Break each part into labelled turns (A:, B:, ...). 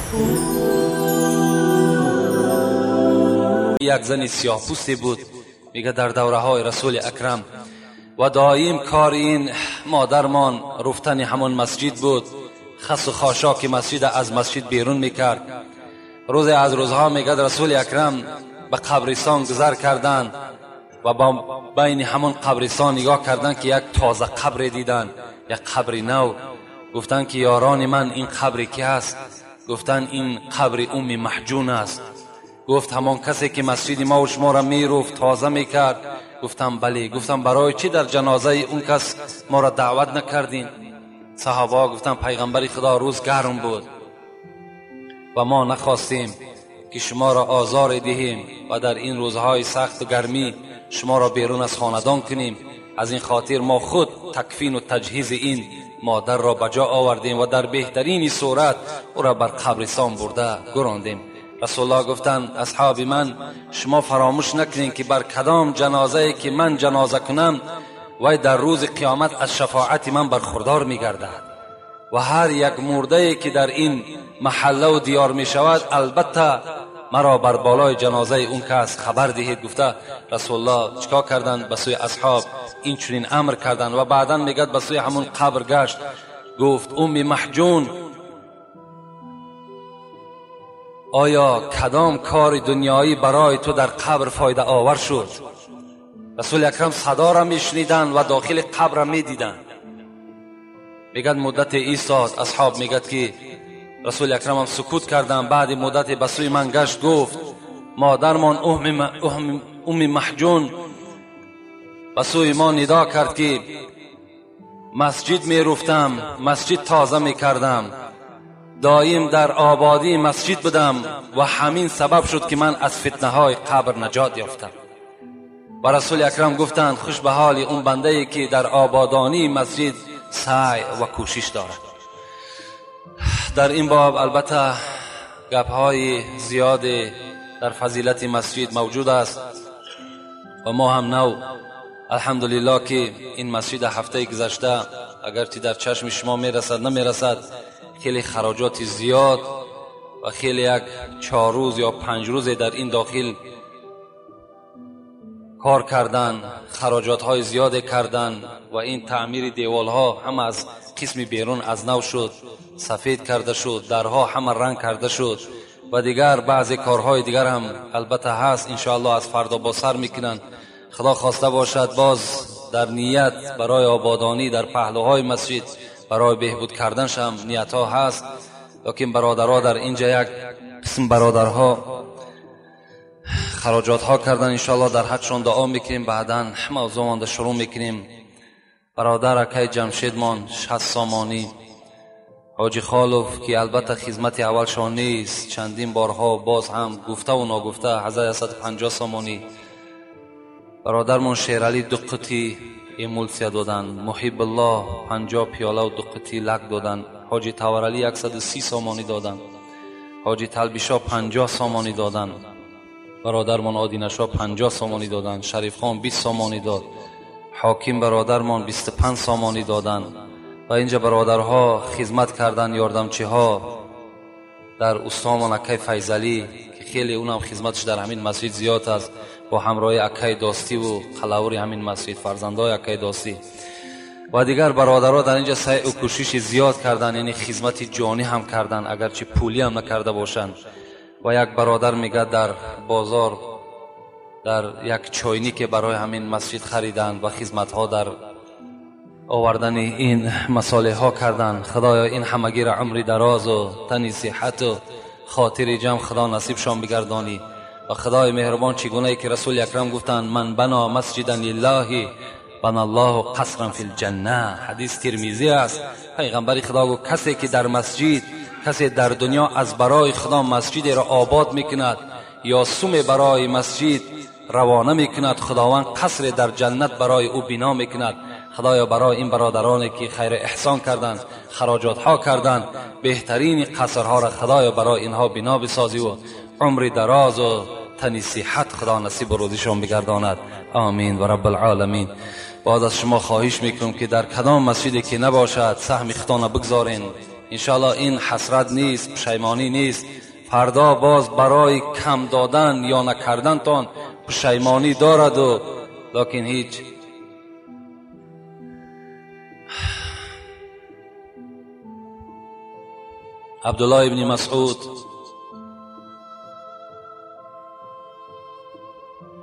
A: Як зани сиёҳпӯсте буд, мега, дар давраҳои Расули Акрам, ва доим кори ин модармон руфтани ҳамон масҷид буд. Хасу хошоки масҷида аз масҷид берун мекард. Рӯзе аз рӯзҳо, мегӯяд, Расули Акрам ба қабристон гузар карданд ва ба байни ҳамон қабристон нигоҳ карданд, ки як тоза қабре диданд, як қабри нав. Гуфтанд, ки ёрони ман, ин қабри ки аст? Гуфтанд, ин қабри Умми Маҳҷун аст. Гуфт, ҳамон касе ки масҷиди мову шуморо меруфт, тоза мекард? Гуфтам, бале. Гуфтам, барои чӣ дар ҷанозаи он кас моро даъват накардин? Саҳобаҳо гуфтанд, пайғамбари Худо, рӯз гарм буд ва мо нахостем, ки шуморо озоре диҳем ва дар ин рӯзҳои сахту гармӣ шуморо берун аз хонадон кунем. Аз ин хотир мо худ такфину таҷҳизи ин модарро ба ҷо овардем ва дар беҳтарини сурат ӯро бар қабристон бурда гурондем. Расулуллоҳ гуфтанд, асҳоби ман, шумо фаромӯш накунед, ки бар кадом ҷанозае ки ман ҷаноза кунам, вай дар рӯзи қиёмат аз шафоати ман бархурдор мегардад. Ва ҳар як мурдае ки дар ин маҳаллаву диёр мешавад, албатта маро бар болои ҷанозаи он кас хабар диҳед. Гуфта, Расулуллоҳ чикор карданд? Ба сӯи асҳоб ин чунин амр карданд. Ва баъдан, мегӯяд, ба сӯи ҳамон қабр гашт, гуфт, Умми Маҳҷун, оё кадом кори дунёӣ барои ту дар қабр фоидаовар шуд? Расули Акрам садоро мешуниданд ва дохили қабрро медиданд. Мегӯяд, муддате истод. Асҳоб мегӯяд, ки Расули Акрамам сукут карданд. Баъди муддате ба сӯи ман гашт, гуфт, модармон Умми Маҳҷун ба сӯи мо нидо кард, ки масҷид меруфтам, масҷид тоза мекардам, доим дар ободии масҷид будам ва ҳамин сабаб шуд, ки ман аз фитнаҳои қабр наҷот ёфтам. Ва Расули Акрам гуфтанд, хуш ба ҳоли он бандае, ки дар ободонии масҷид саъй ва кӯшиш дорад. Дар ин боб албатта гапҳои зиёде дар фазилати масҷид мавҷуд аст. Ва мо ҳам нав, алҳамдулиллоҳ, ки ин масҷида ҳафтаи гузашта, агарчи дар чашми шумо мерасад, намерасад, хеле хароҷоти зиёд ва хеле як 4 рӯз ё 5 рӯзе дар ин дохил кор кардан, хароҷотҳои зиёде кардан. Ва ин таъмири деволҳо ҳама аз қисми берун аз нав шуд, сафед карда шуд, дарҳо ҳама ранг карда шуд ва дигар баъзе корҳои дигар ҳам албатта ҳаст. Иншоаллоҳ, аз фардо бо сар мекунанд. Худо хоста бошад, боз дар ният барои ободонӣ дар паҳлӯҳои масҷид, барои беҳбуд карданшам ниятҳо ҳаст. Лекин бародарҳо, дар инҷа як қисм бародарҳо хароҷотҳо кардан. Иншоаллоҳ, дар ҳақшон дуо мекунем, баъдан мавзӯъ монда шурӯъ мекунем. Бародар акай Ҷамшедмон 60 сомонӣ, Ҳоҷи Холов, ки албатта хизмати аввалшон нест, чандин борҳо боз ҳам гуфтаву ногуфта, 1150 сомонӣ. Бародармон Шералӣ ду қути эмулсия доданд. Муҳибуллоҳ 50 пиёлаву ду қути лак доданд. Ҳоҷи Таваралӣ 130 сомонӣ доданд. Ҳоҷи Талбишо 50 сомонӣ доданд. Бародармон Одинашо 50 сомонӣ доданд. Шарифхон 20 сомонӣ дод. Ҳоким бародармон 25 сомонӣ доданд. Ва инҷа бародарҳо хизмат карданд, ёрдамчиҳо дар устомон акай Файзалӣ, ки хеле унам хизматаш дар ҳамин масҷид зиёд аст, бо ҳамроҳи акай Достиву қалавури ҳамин масҷид, фарзандои акай Достӣ ва дигар бародарҳо дар инҷа сайъу кӯшиши зиёд карданд, яъне хизмати ҷонӣ ҳам карданд, агарчи пулӣ ҳам накарда бошанд. Ва як бародар мегӯяд, дар бозор дар як чойнике барои ҳамин масҷид хариданд ва хизматҳо дар овардани ин масолеҳҳо карданд. Худоё, ин ҳамагиро умри дарозу тани сиҳату хотири ҷамъ Худо насибшон бигардонӣ. Ва Худои меҳрубон, чӣ гунае ки Расули Акрам гуфтанд: «Ман бано масҷидан лиллаҳи баналлоҳу қасран фил ҷанна». Ҳадис Тирмизӣ аст. Пайғамбари Худо гуфт, касе ки дар масҷид, касе дар дунё аз барои Худо масҷидеро обод мекунад ё суме барои масҷид равона мекунад, Худованд қасре дар ҷаннат барои ӯ бино мекунад. Худоё, барои ин бародароне ки хайру эҳсон карданд, хароҷотҳо карданд, беҳтарини қасрҳоро, Худоё, барои инҳо бино бисозиву умри дарозу тани сиҳат Худо насибу рӯзишон бигардонад. Омин ва раббалоламин. Боз аз шумо хоҳиш мекунам, ки дар кадом масҷиде ки набошад, саҳми худтона бигзорен. انشاءالله این حسرت نیست، پشیمانی نیست. فردا باز برای کم دادن یا نکردن تان پشیمانی دارد و لکن هیچ. عبدالله ابن مسعود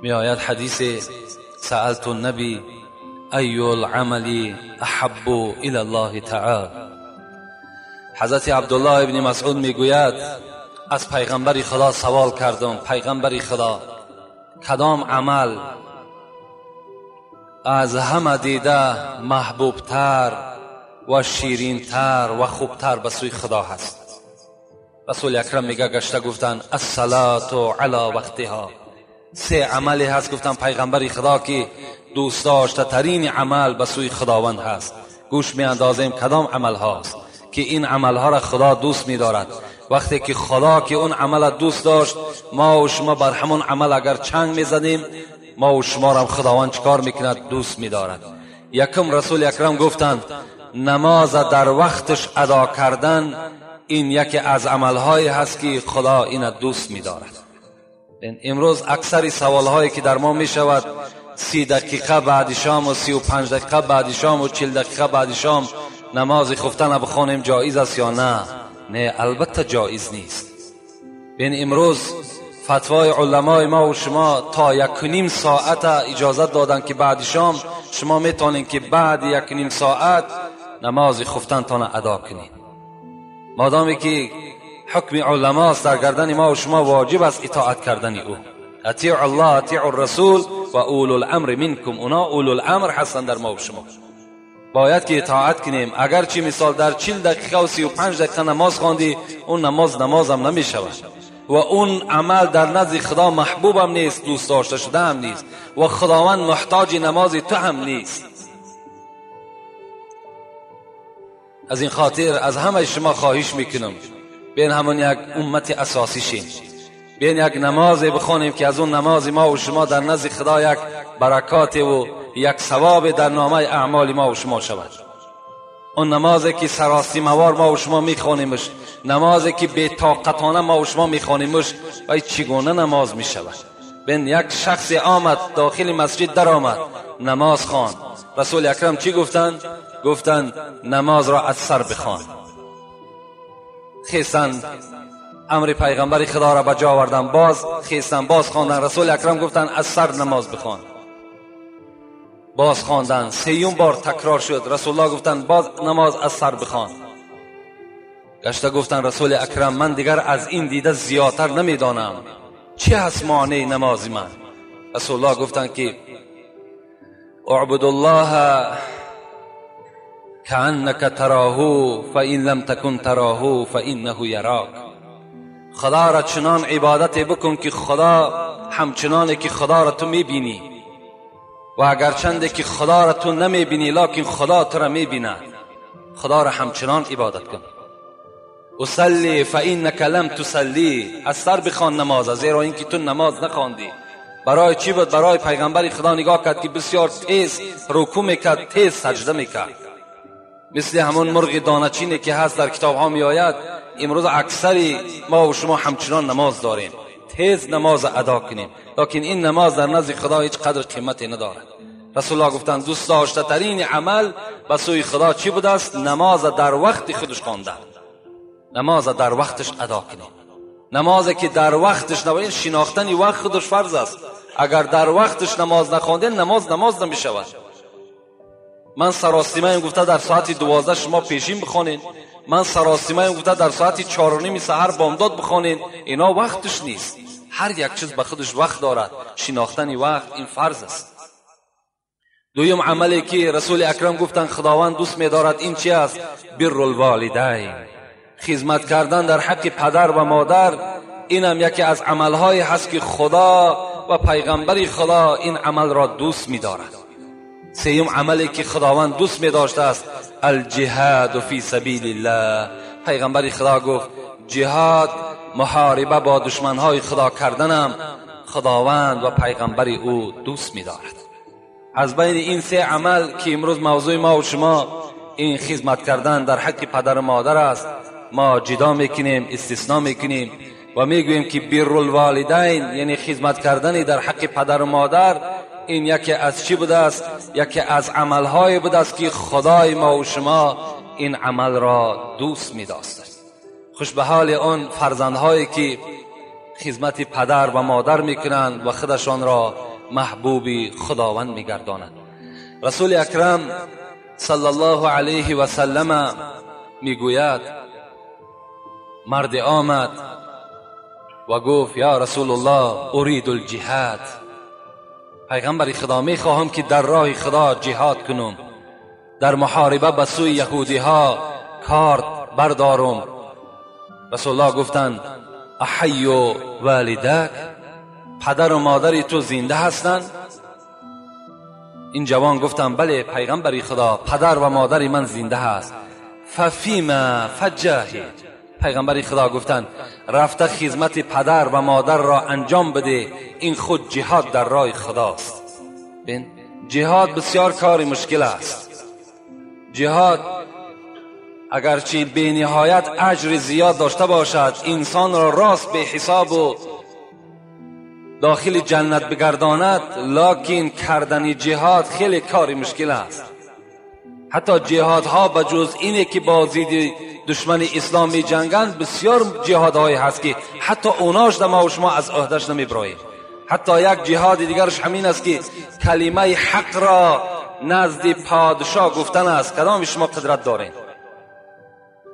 A: می آید حدیث سألت النبی ای العمل احب الى الله تعالی. حضرت عبدالله ابن مسعود میگوید از پیغمبر خدا سوال کردم، پیغمبر خدا کدام عمل از همه دیده محبوبتر و شیرینتر و خوبتر به سوی خدا هست؟ رسول اکرم میگه گشته گفتن الصلاة علی وقتها. سه عملی هست گفتن پیغمبر خدا که دوست داشته ترین عمل به سوی خداوند هست. گوش می اندازیم کدام عمل هاست که این عمل ها را خدا دوست می دارد. وقتی که خدا که اون عمل دوست داشت، ما و شما بر همون عمل اگر چنگ می زدیم، ما و شما را خداوند چکار میکند؟ دوست می دارد. یکم رسول اکرم گفتند نماز در وقتش ادا کردن این یکی از عملهایی هست که خدا این دوست می دارد. امروز اکثر سوالهایی که در ما می شود 30 دقیقه بعد شام و 35 دقیقه بعد شام و 40 دقیقه بعد شام نماز خفتن بخوانیم جایز است یا نه؟ نه، البته جایز نیست. بین امروز فتوای علمای ما و شما تا 1.5 ساعت اجازت دادن که بعد شام شما میتونین که بعد 1.5 ساعت نماز خفتن تان ادا کنید. مادامی که حکم علماست در گردن ما و شما واجب است اطاعت کردن او. اطیع الله، اطیع الرسول و اولو الامر منکم. اونا اولو الامر هستند در ما و شما، باید که اطاعت کنیم. اگرچه مثال در 40 دقیقه و 35 دقیقه نماز خواندی، اون نماز نمازم نمی شود و اون عمل در نزد خدا محبوبم نیست، دوست داشته شده هم نیست و خداوند محتاج نماز تو هم نیست. از این خاطر از همه شما خواهش میکنم بین همون یک امت اساسی شیم، بین یک نماز بخوانیم که از اون نماز ما و شما در نزد خدا یک برکات و یک ثواب در نامه اعمال ما و شما شود. اون نمازی که سراسیموار ما و شما میخوانیمش، نمازی که بی طاقتانه ما و شما میخوانیمش، و چگونه نماز میشود؟ بین یک شخص آمد داخل مسجد در آمد نماز خواند. رسول اکرم چی گفتند؟ گفتند نماز را از سر بخوان. خیستن امر پیغمبر خدا را به جا آوردن، باز خیستن باز خواندن. رسول اکرم گفتند از سر نماز بخوان. باز خواندن، سیوم بار تکرار شد. رسول الله گفتند باز نماز از سر بخوان. گشته گفتند رسول اکرم من دیگر از این دیده زیادتر نمیدانم، چی هست معنی نماز من؟ رسول الله گفتند که اعبد الله كأنك تراه فإن لم تكن تراه فإنه يراك. خدا را چنان عبادت بکن که خدا همچنانه که خدا را تو میبینی، و اگرچنده که خدا را تو نمیبینی لکن خدا تو را میبیند، خدا را همچنان عبادت کن. اصلی فإنك لم تصلی، از سر بخوان نماز، زیرا اینکه تو نماز نخواندی. برای چی بود؟ برای پیغمبر خدا نگاه کرد که بسیار تیز رکوع میکرد، تیز سجده میکرد، مثل همون مرغ دانه‌چینی که هست در کتاب ها میآید. امروز اکثری ما و شما همچنان نماز داریم، تیز نماز ادا کنیم، لکن این نماز در نزد خدا هیچ قدر قیمتی ندارد. رسول الله گفتند دوست داشته ترین عمل به سوی خدا چی بوده است؟ نماز در وقت خودش خواندن، نماز در وقتش ادا کنیم. نمازی که در وقتش نباید، شناختن وقت خودش فرض است. اگر در وقتش نماز نخواندین، نماز نماز نمیشود. من سراسیمه گفته در ساعت 12 شما پیشین بخوانین، من سراسیمه گفته در ساعت 4:30 سحر بامداد بخوانین، اینا وقتش نیست. هر یک چیز به خودش وقت دارد، شناختن وقت این فرض است. دویم عملی که رسول اکرم گفتند خداوند دوست می‌دارد این چی است؟ بر الوالدین، خدمت کردن در حق پدر و مادر. اینم یکی از عملهای هست که خدا و پیغمبر خدا این عمل را دوست می‌دارد. سیوم عملی که خداوند دوست می داشته است الجهاد فی سبیل الله. پیغمبر خدا گفت جهاد، محاربه با دشمنهای خدا کردنم خداوند و پیغمبر او دوست می دارد. از بین این سه عمل که امروز موضوع ما و شما این خدمت کردن در حق پدر و مادر است. ما جدا میکنیم، استثناء میکنیم و میگوییم که بر الوالدین، یعنی خدمت کردن در حق پدر و مادر، این یکی از چی بوده است؟ یکی از عملهای بوده است که خدای ما و شما این عمل را دوست می‌داشت. خوش به حال آن فرزندهایی که خدمت پدر و مادر میکنند و خودشان را محبوب خداوند میگردانند. رسول اکرم صلی الله علیه و سلم میگوید مرد آمد و گفت یا رسول الله ارید الجهاد، پیغمبر خدا میخواهم که در راه خدا جهاد کنم، در محاربه به سوی یهودی ها کارد بردارم. رسول الله گفتند احی والدک، پدر و مادر تو زنده هستند؟ این جوان گفتند بله پیغمبر خدا، پدر و مادر من زنده هست. ففیما فجاهد، پیغمبر خدا گفتند رفته خدمت پدر و مادر را انجام بده، این خود جهاد در راه خداست. ببین جهاد بسیار کار مشکل است. جهاد اگرچه به نهایت اجر زیاد داشته باشد، انسان را راست به حساب و داخل جنت بگرداند، لکن کردن جهاد خیلی کار مشکل است. حتی جهادها به جز اینه که با ضد دشمن اسلام می جنگند، بسیار جهادهایی هست که حتی اوناش ما و شما از عهدهش نمیبراییم. حتی یک جهاد دیگرش همین است که کلمه حق را نزد پادشاه گفتن است. کدام شما قدرت دارین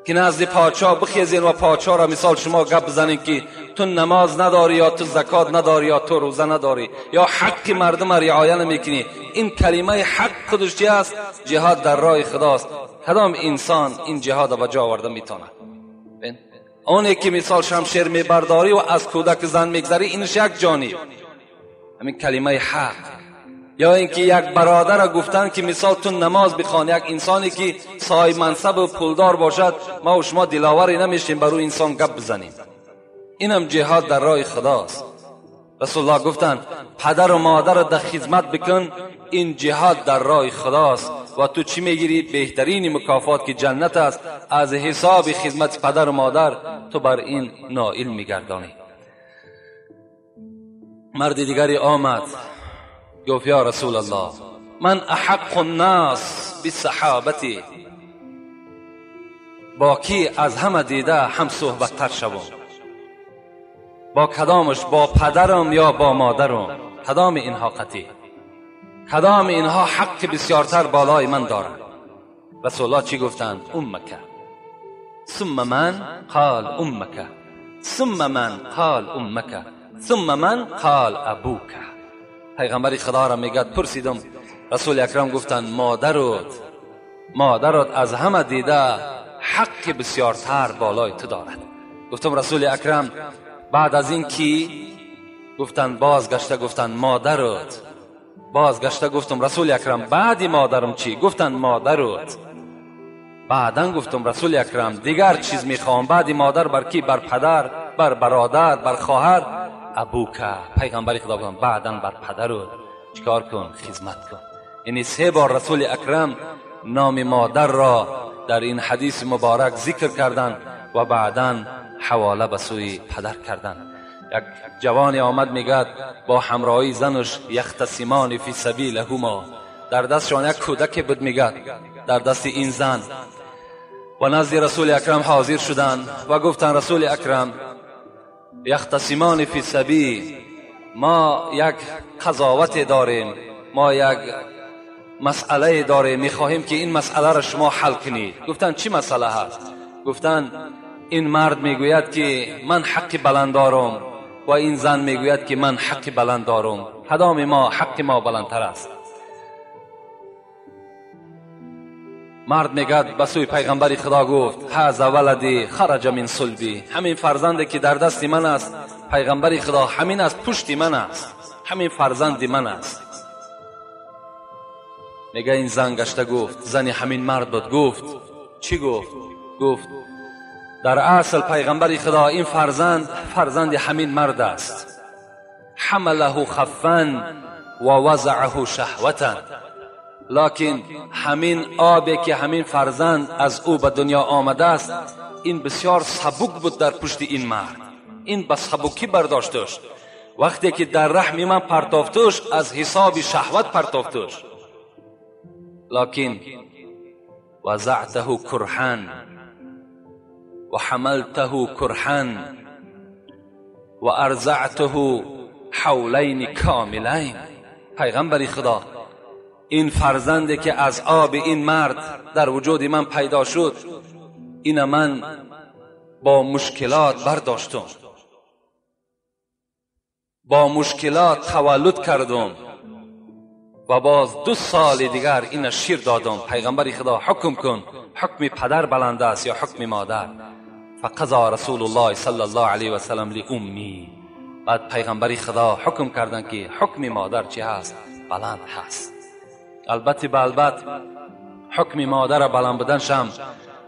A: که نزد پادشاه بخیزین و پادشاه را مثال شما گپ بزنین که تو نماز نداری یا تو زکات نداری یا تو روزه نداری یا حق مردم را رعایت نمیکنی؟ این کلمه حق خودش چی است؟ جهاد در راه خداست. کدام انسان این جهاد را به جا آورده میتونه؟ اونه که مثال شمشیر میبرداری و از کودک زن میگذری، اینش یک جانب همین کلمه حق. یا اینکه یک برادر را گفتن که مثال تو نماز بخوان، یک انسانی که صاحب منصب و پولدار باشد، ما و شما دلاوری نمیشیم بر روی انسان گپ بزنیم. اینم جهاد در راه خداست. رسول الله گفتند پدر و مادر را در خدمت بکن، این جهاد در راه خداست و تو چی میگیری؟ بهترین مکافات که جنت است. از حساب خدمت پدر و مادر تو بر این نائل میگردانی. مرد دیگری آمد گفت یا رسول الله من احق الناس بصحابتی، با کی از همه دیده هم صحبت تر شوم؟ با کدامش؟ با پدرم یا با مادرم؟ کدام اینها قطعی؟ کدام اینها حق بسیارتر بالای من دارند؟ رسول الله چی گفتند؟ امک ثم من قال امک ثم من قال امک ثم من قال ابوک. پیغمبر خدا را میگد پرسیدم، رسول اکرم گفتند مادرت از همه دیده حق بسیارتر بالای تو دارد. گفتم رسول اکرم بعد از این کی؟ گفتند بازگشته گفتند مادرت. بازگشته گفتم رسول اکرم بعد مادرم چی؟ گفتند مادرت. بعدا گفتم رسول اکرم دیگر چیز میخوام بعد مادر بر کی؟ بر پدر، بر برادر، بر خواهر؟ ابوکه. پیغمبر خدا گفتند بعدا بر پدرت چیکار کن؟ خدمت کن. یعنی 3 بار رسول اکرم نام مادر را در این حدیث مبارک ذکر کردند و بعدا حواله به سوی پدر کردند. یک جوانی آمد میگد با همراهی زنش یختصمان فی سبیلهما، در دستشان یک کودک بود میگد در دست این زن، و نزد رسول اکرم حاضر شدند و گفتند رسول اکرم یختصمان فی سبیل، ما یک قضاوت داریم، ما یک مسئله داریم، میخواهیم که این مسئله را شما حل کنید. گفتند چی مسئله هست؟ گفتند این مرد میگوید که من حق بلند دارم و این زن میگوید که من حق بلند دارم، کدام ما حق ما بلندتر است؟ مرد میگد به سوی پیغمبر خدا گفت هذا ولدی خرج من صلبی، همین فرزندی که در دست من است پیغمبر خدا، همین از پشت من است، همین فرزند من است. میگه این زن گشته گفت، زن همین مرد بود، گفت چی گفت؟ گفت در اصل پیغمبر خدا این فرزند فرزند همین مرد است، حمله خفا و وضعه شهوتا، لکن همین آبی که همین فرزند از او به دنیا آمده است، این بسیار سبک بود در پشت این مرد. این به سبکی برداشتش. وقتی که در رحم من پرتافتش، از حساب شهوت پرتافتش. لکن وضعته کرها و حملته کرها و ارضعته حولین کاملین. پیغمبر خدا، این فرزندی که از آب این مرد در وجود من پیدا شد، این من با مشکلات برداشتم، با مشکلات تولد کردم و باز 2 سال دیگر این شیر دادم. پیغمبر خدا حکم کن، حکم پدر بلند است یا حکم مادر؟ فقضا رسول الله صلی الله علیه و سلم لأمی. بعد پیغمبر خدا حکم کردن که حکم مادر چی هست؟ بلند هست. البته به البته حکم مادر بلند بودن شم،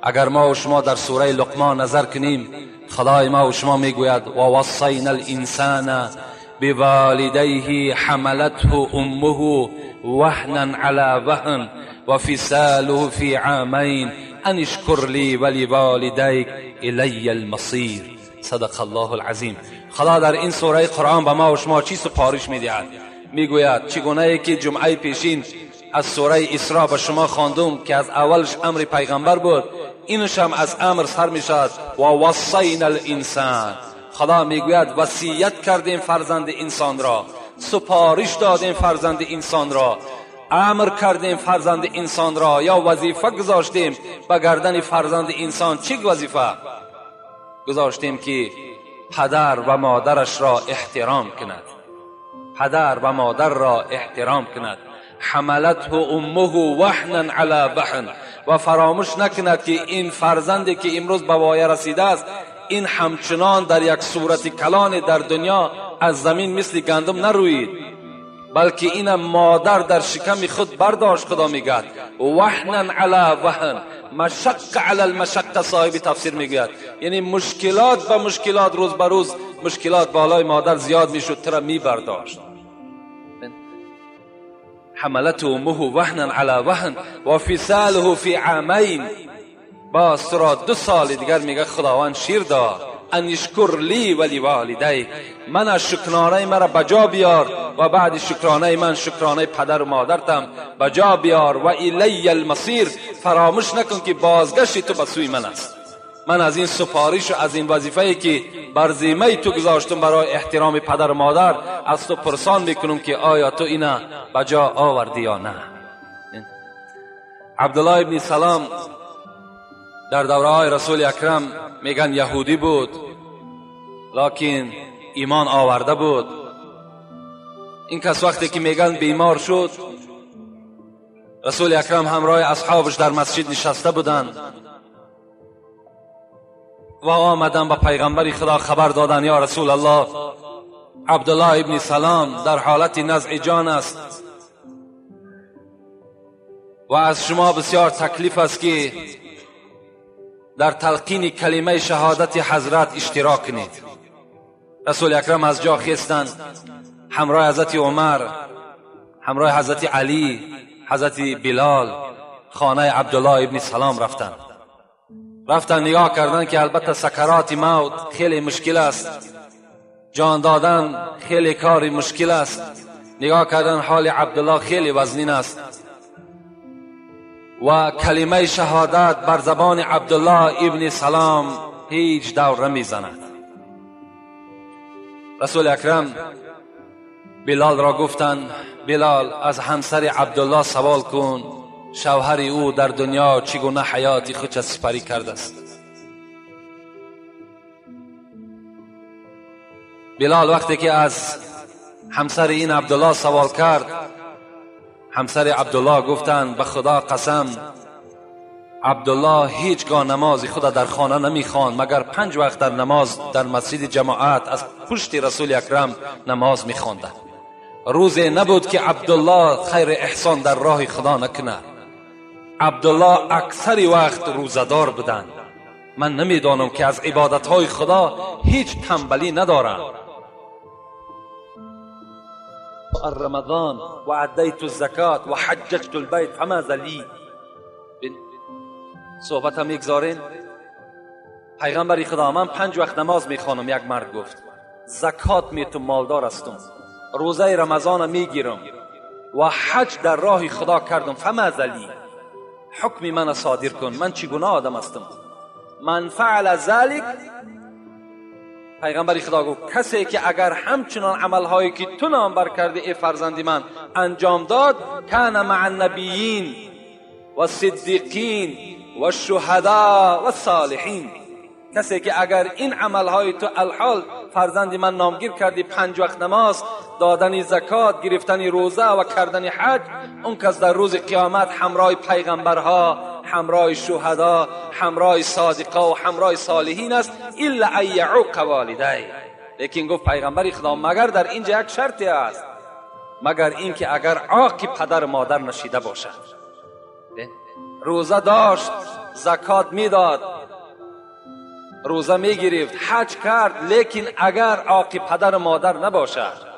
A: اگر ما و شما در سوره لقمان نظر کنیم، خدای ما و شما میگوید و وصینا الانسان بوالدیه حملته امه وهنا علی وهن و فصاله فی عامین ان اشکر لی ولوالدیک الی المصیر. صدق الله العظیم. خدا در این سوره قرآن به ما و شما چی سپارش میدهد؟ میگوید چگونه که جمعه پیشین از سوره اسراء به شما خواندم که از اولش امر پیغمبر بود، اینش هم از امر سر میشد. و وصینا الانسان. خدا میگوید وصیت کردیم فرزند انسان را، سپارش دادیم فرزند انسان را، امر کردیم فرزند انسان را، یا وظیفه گذاشتیم به گردن فرزند انسان. چی وظیفه گذاشتیم؟ که پدر و مادرش را احترام کند، پدر و مادر را احترام کند. حملته امه وهنا علی وهن. و فراموش نکند که این فرزندی که امروز به وایه رسیده است، این همچنان در یک صورت کلان در دنیا از زمین مثل گندم نروید، بلکه این مادر در شکم خود برداشت. خدا میگوید وهنا علی وهن، مشق علی المشق. صاحب تفسیر میگوید یعنی مشکلات به مشکلات، روز به روز مشکلات بالای مادر زیاد میشد، ترا میبرداشت. حملته امه وهنا علی وهن و فصاله فی عامین. باز تو را 2 سال دیگر میگه خداوند شیر داد. ان اشکر لی ولی والدیک. من از شکرانه مرا بجا بیار و بعد شکرانه من شکرانه پدر و مادرتم بجا بیار. و الی المصیر. فراموش نکن که بازگشت تو به سوی من است. من از این سپارش و از این وظیفه‌ای که بر ذمه تو گذاشتم برای احترام پدر و مادر، از تو پرسان میکنم که آیا تو اینا بجا آوردی یا نه. عبدالله ابن سلام در دوره های رسول اکرم میگن یهودی بود، لکن ایمان آورده بود. این کس وقتی که میگن بیمار شد، رسول اکرم همراه اصحابش در مسجد نشسته بودند و آمدن به پیغمبر خدا خبر دادن یا رسول الله، عبدالله ابن سلام در حالت نزع جان است و از شما بسیار تکلیف است که در تلقین کلمه شهادت حضرت اشتراک کنید. رسول اکرم از جا خیستند، همراه حضرت عمر، همراه حضرت علی، حضرت بلال خانه عبدالله ابن سلام رفتند. رفتن نگاه کردن که البته سکرات موت خیلی مشکل است، جان دادن خیلی کاری مشکل است. نگاه کردن حال عبدالله خیلی وزنین است و کلمه شهادت بر زبان عبدالله ابن سلام هیچ دور نمیزند. رسول اکرم بلال را گفتند بلال از همسر عبدالله سوال کن شوهر او در دنیا چگونه حیات خود سپری کرده است. بلال وقتی که از همسر این عبدالله سوال کرد، همسر عبدالله گفتند به خدا قسم عبدالله هیچگاه نماز خود در خانه نمیخواند مگر 5 وقت در نماز در مسجد جماعت از پشت رسول اکرم نماز میخواند. روزی نبود که عبدالله خیر احسان در راه خدا نکند. عبدالله اکثر وقت روزدار بودند. من نمیدانم که از عبادتهای خدا هیچ تنبلی ندارم. الرمضان و ادیت الزکات و حججت البیت فماذا لی. صحبت هم میگذاریم. پیغمبر خدا من 5 وقت نماز میخوانم. یک مرد گفت زکات میتم، مالدار هستم، روزه رمضان میگیرم و حج در راه خدا کردم، فماذا لی، حکم من صادر کن، من چگونه آدم هستم؟ من فعل ذلک، پیغمبر خدا گفت کسی که اگر همچنان عملهایی که تو نام بر کرده ای فرزند من انجام داد، کان مع النبیین و صدیقین و الشهدا و الصالحین. کسی که اگر این عملهای تو الحال فرزند من نامگیر کردی، 5 وقت نماز، دادن زکات، گرفتن روزه و کردن حج، اون کس در روز قیامت همراه پیغمبرها، همراه شهدا، همراه صادقا و همراه صالحین است، الا ان یعوق والدی. لیکن گفت پیغمبر خدا مگر در اینجا یک شرطی است، مگر اینکه اگر عاق پدر مادر نشیده باشد. روزه داشت، زکات میداد، روزه میگرفت، حج کرد، لیکن اگر عاق پدر مادر نباشد،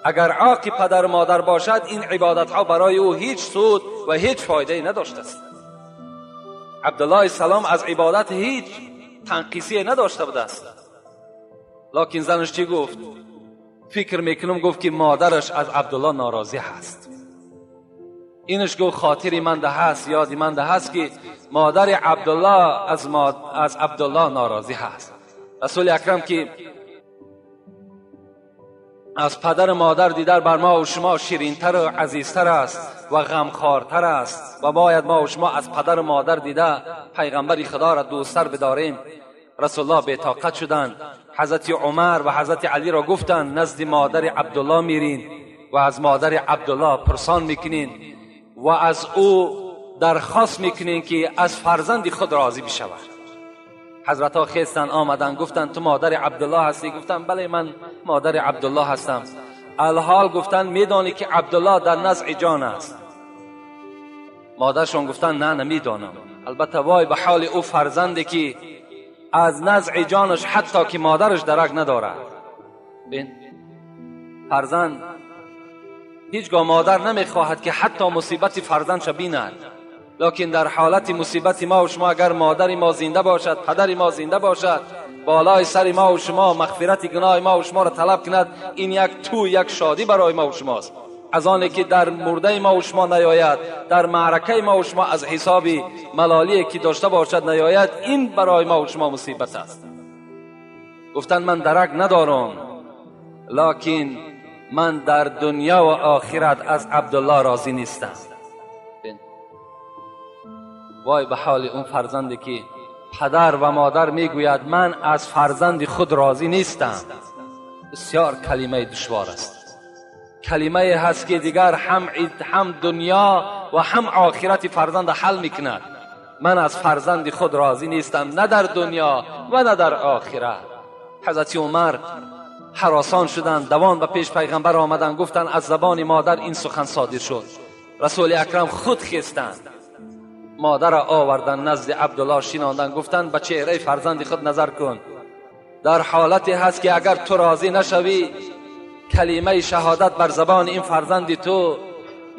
A: اگر عاق پدر مادر باشد، این عبادت ها برای او هیچ سود و هیچ فایده نداشته است. عبدالله سلام از عبادت هیچ تنقیصی نداشته بوده است. لکن زنش چی گفت؟ فکر میکنم گفت که مادرش از عبدالله ناراضی هست. اینش گفت خاطری من ده هست، یادی من ده هست که مادر عبدالله از عبدالله ناراضی هست. رسول اکرم که از پدر مادر دیدار بر ما و شما شیرینتر و عزیزتر است و غمخوارتر است و باید ما و شما از پدر مادر دیده پیغمبر خدا را دوستتر بداریم. رسول الله بی‌طاقت شدند. حضرت عمر و حضرت علی را گفتند نزد مادر عبدالله میرین و از مادر عبدالله پرسان میکنین و از او درخواست میکنین که از فرزند خود راضی بشود. حضرت ها خیستن آمدن، گفتن تو مادر عبدالله هستی؟ گفتن بله من مادر عبدالله هستم. الحال گفتن میدانی که عبدالله در نزع جان است؟ مادرشون گفتن نه نمیدانم. البته وای به حال او فرزندی که از نزع جانش حتی که مادرش درک ندارد. بین فرزند هیچگاه مادر نمیخواهد که حتی مصیبت فرزندش بیند، لکن در حالت مصیبت ما و شما اگر مادر ما زنده باشد، پدر ما زنده باشد، بالای سر ما و شما مغفرت گناه ما و شما را طلب کند، این یک تو یک شادی برای ما و شماست. از آنی که در مرده ما و شما نیاید، در معرکه ما و شما از حساب ملالی که داشته باشد نیاید، این برای ما و شما مصیبت است. گفتن من درک ندارم، لکن من در دنیا و آخرت از عبدالله راضی نیستم. وای به حال اون فرزندی که پدر و مادر میگوید من از فرزند خود راضی نیستم. بسیار کلمه دشوار است، کلمه هست که دیگر هم دنیا و هم آخرت فرزند حل میکند. من از فرزند خود راضی نیستم، نه در دنیا و نه در آخرت. حضرت عمر هراسان شدند، دوان به پیش پیغمبر آمدند، گفتند از زبان مادر این سخن صادر شد. رسول اکرم خود خیستند، مادر را آوردن نزد عبدالله شیناندن، گفتند به چهره فرزند خود نظر کن، در حالتی هست که اگر تو راضی نشوی کلمه شهادت بر زبان این فرزند تو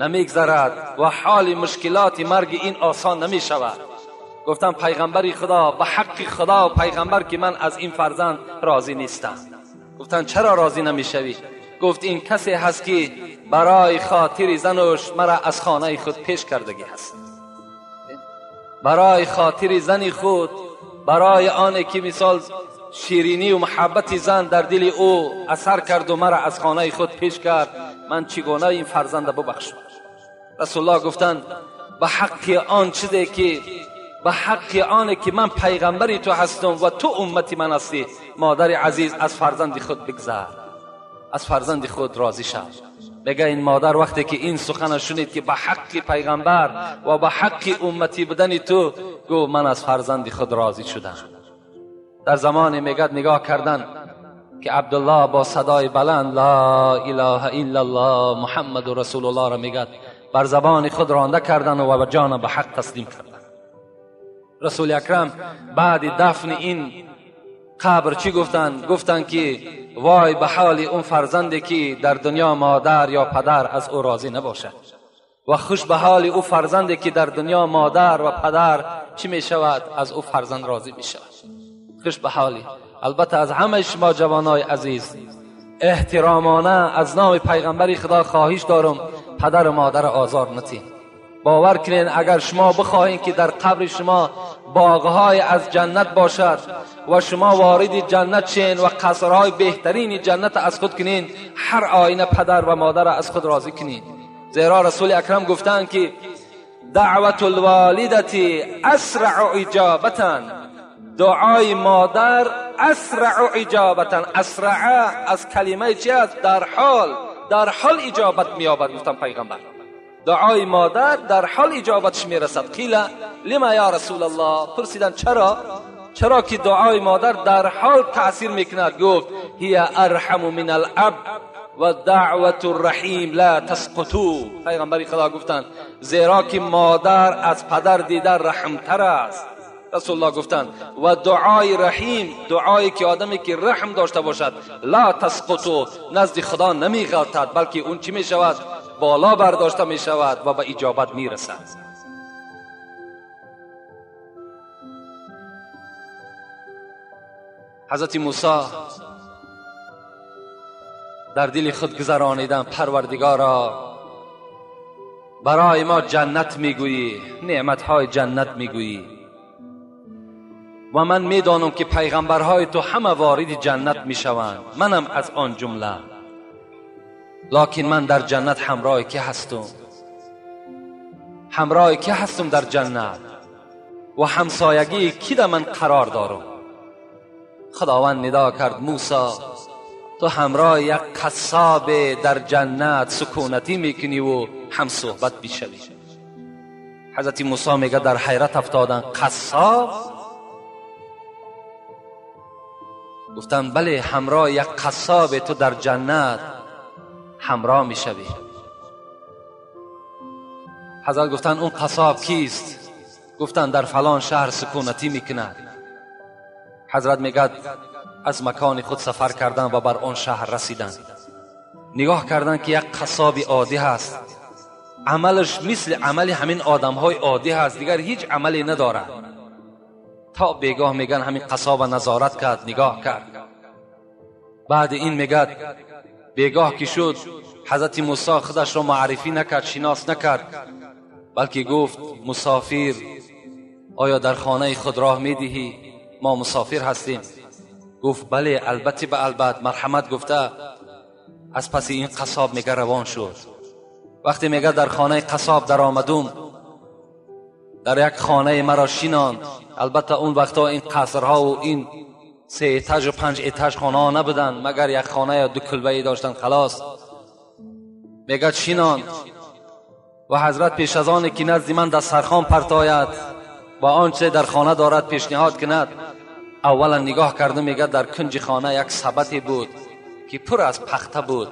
A: نمیگذرد و حال مشکلات مرگ این آسان نمی شود. گفتم پیغمبر خدا، به حق خدا و پیغمبر که من از این فرزند راضی نیستم. گفتن چرا راضی نمیشوی؟ گفت این کسی هست که برای خاطر زنش مرا از خانه خود پیش کردگی هست، برای خاطر زن خود، برای آن که مثال شیرینی و محبت زن در دل او اثر کرد و مرا از خانه خود پیش کرد، من چگونه این فرزند ببخشم؟ رسول الله گفتند به حق آن چیزی که به حق آن که من پیغمبری تو هستم و تو امتی من هستی، مادر عزیز از فرزند خود بگذر، از فرزند خود راضی شو. میگه این مادر وقتی که این سخن شنید که به حق پیغمبر و به حق امتی بودن تو، گو من از فرزند خود راضی شدم. در زمان میگه نگاه کردن که عبدالله با صدای بلند لا اله الا الله محمد رسول الله را میگه، بر زبان خود رانده کردن و به جان به حق تسلیم کردن. رسول اکرم بعد دفن این قبر چی گفتن؟ گفتن که وای به حال اون فرزندی که در دنیا مادر یا پدر از او راضی نباشد و خوش به حال او فرزندی که در دنیا مادر و پدر چی می شود؟ از او فرزند راضی می شود. خوش به حالی. البته از همه شما جوانای عزیز احترامانه از نام پیغمبر خدا خواهش دارم پدر و مادر آزار نتین. باور کنین اگر شما بخواهین که در قبر شما باغهای از جنت باشد و شما وارد جنت شین و قصرهای بهترین جنت از خود کنین، هر آینه پدر و مادر از خود راضی کنین. زیرا رسول اکرم گفتند که دعوت الوالدة اسرع اجابتا، دعای مادر اسرع اجابتا، اسرع از کلمه چی است؟ در حال اجابت می‌یابد. گفتم پیغمبر دعای مادر در حال اجابتش میرسد. قیل لما یا رسول الله، پرسیدن چرا؟ چرا که دعای مادر در حال تأثیر میکند؟ گفت هی ارحم من الاب و دعوت الرحیم لا تسقطو. پیغمبر خدا گفتند زیرا که مادر از پدر دیده رحمتر است. رسول الله گفتند و دعای رحیم، دعایی که آدمی که رحم داشته باشد، لا تسقطو، نزد خدا نمیغلطد، بلکه اون چی میشود؟ بالا برداشته می شود و به اجابت می رسد. حضرت موسی در دل خود گذرانیدن پروردگارا برای ما جنت میگویی، نعمتهای جنت میگویی و من میدانم که پیغمبرهای تو همه وارد جنت میشوند، منم از آن جمله، لکن من در جنت همراه که هستم؟ همراه که هستم در جنت و همسایگی کی در من قرار دارم؟ خداوند ندا کرد موسی تو همراه یک قصاب در جنت سکونتی میکنی و هم صحبت میشوی. حضرت موسی میگه در حیرت افتادن، قصاب؟ گفتن بله، همراه یک قصاب تو در جنت همراه میشوی. حضرت گفتن اون قصاب کیست؟ گفتن در فلان شهر سکونتی میکند. حضرت میگه از مکان خود سفر کردن و بر آن شهر رسیدن. نگاه کردن که یک قصاب عادی هست، عملش مثل عمل همین آدمهای عادی هست، دیگر هیچ عملی ندارد. تا بیگاه میگن همین قصاب نظارت کرد، نگاه کرد. بعد این میگه بیگاه که شد حضرت موسی خودش را معرفی نکرد، شناس نکرد، بلکه گفت مسافر آیا در خانه خود راه میدهی؟ ما مسافر هستیم. گفت بله، البته به البته، مرحمت گفته. از پس این قصاب میگه روان شد. وقتی میگه در خانه قصاب در آمدم، در یک خانه مرا شیناند. البته اون وقتا این قصرها و این 3 اتاج و 5 اتاج خانه ها نبودن، مگر یک خانه یا 2 کلبه داشتن خلاص. میگه شیناند و حضرت پیش از آن که نزد من دسترخوان پرتاید و آنچه در خانه دارد پیشنهاد کند، اولا نگاه کرده میگه در کنج خانه یک سبتی بود که پر از پخته بود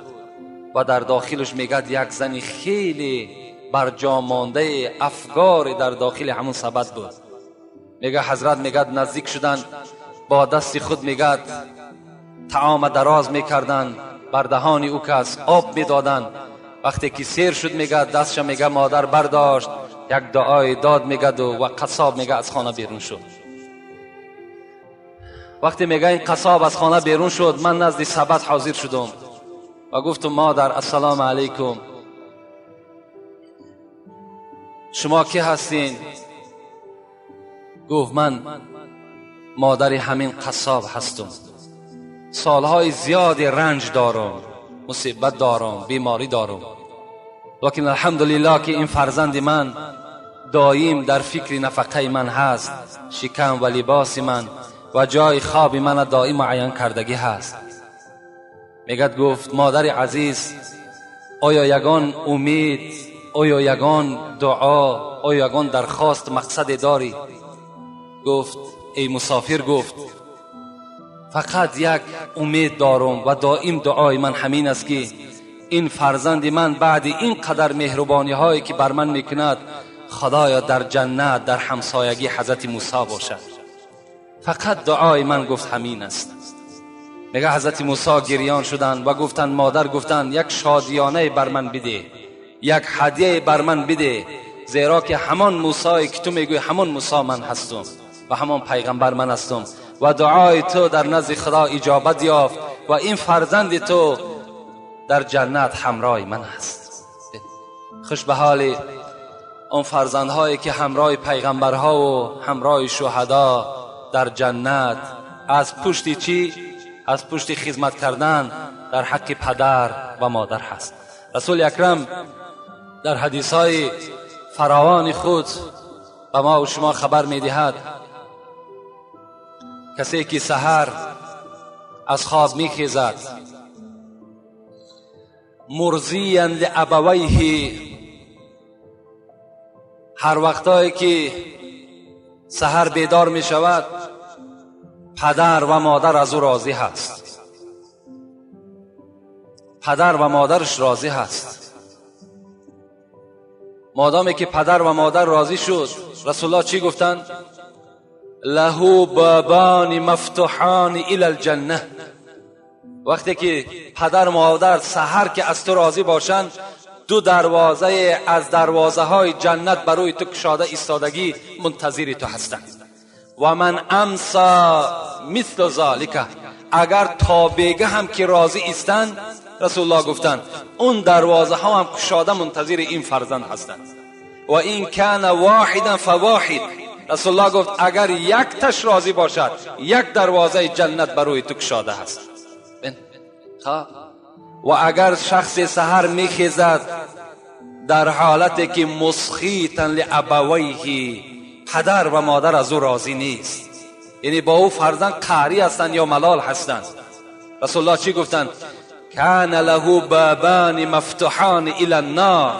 A: و در داخلش میگه یک زنی خیلی برجا مانده افگار در داخل همون سبد بود. میگه حضرت میگه نزدیک شدن، با دست خود میگه طعام دراز میکردن بر دهان او کس، آب میدادن. وقتی که سیر شد میگه دستش میگه مادر برداشت، یک دعای داد میگه و قصاب میگه از خانه بیرون شد. وقتی میگه این قصاب از خانه بیرون شد، من نزد سبد حاضر شدم و گفتم مادر السلام علیکم، شما کی هستین؟ گفت من مادر همین قصاب هستم، سالهای زیادی رنج دارم، مصیبت دارم، بیماری دارم، لیکن الحمدلله که این فرزند من دایم در فکر نفقه من هست، شکم و لباس من و جای خواب من دائم معین کردگی هست. میگد گفت مادر عزیز، آیا یگان امید، آیا یگان دعا، آیا یگان درخواست مقصد داری؟ گفت ای مسافر، گفت فقط یک امید دارم و دائم دعای من همین است که این فرزند من بعد این قدر مهربانی هایی که بر من میکند، خدایا در جنت در همسایگی حضرت موسی باشد. فقط دعای من گفت همین است. میگه حضرت موسی گریان شدند و گفتند مادر گفتند یک شادیانه بر من بده، یک هدیه بر من بده، زیرا که همان موسی که تو میگوی همان موسی من هستم و همان پیغمبر من هستم و دعای تو در نزد خدا اجابت یافت و این فرزند تو در جنت همراه من است. خوش به حال آن فرزندهایی که همراه پیغمبرها و همراه شهدا در جنت از پشت چی؟ از پشت خدمت کردن در حق پدر و مادر هست. رسول اکرم در حدیث های فراوان خود به ما و شما خبر میدهد کسی که سحر از خواب میخیزد مرضیا لابویه، هر وقتایی که سحر بیدار می شود پدر و مادر از او راضی هست، پدر و مادرش راضی هست. مادامی که پدر و مادر راضی شد، رسول الله چی گفتند؟ له بابان مفتوحان الی الجنه. وقتی که پدر و مادر سحر که از تو راضی باشند، دو دروازه از دروازه های جنت برای تو کشاده ایستادگی منتظر تو هستند. و من امسا مثل ذالک، اگر تا بیگه هم که راضی ایستند، رسول الله گفتند اون دروازه ها هم کشاده منتظر این فرزند هستند. و این کان واحدا فواحد، رسول الله گفت اگر یک تش راضی باشد یک دروازه جنت برای تو کشاده هست. و اگر شخص سحر میخیزد در حالتی که مسخیتا لابویه، پدر و مادر از او راضی نیست، یعنی با او فرزند قهری هستند یا ملال هستند، رسول الله چی گفتند؟ کان له بابان مفتوحان الی النار،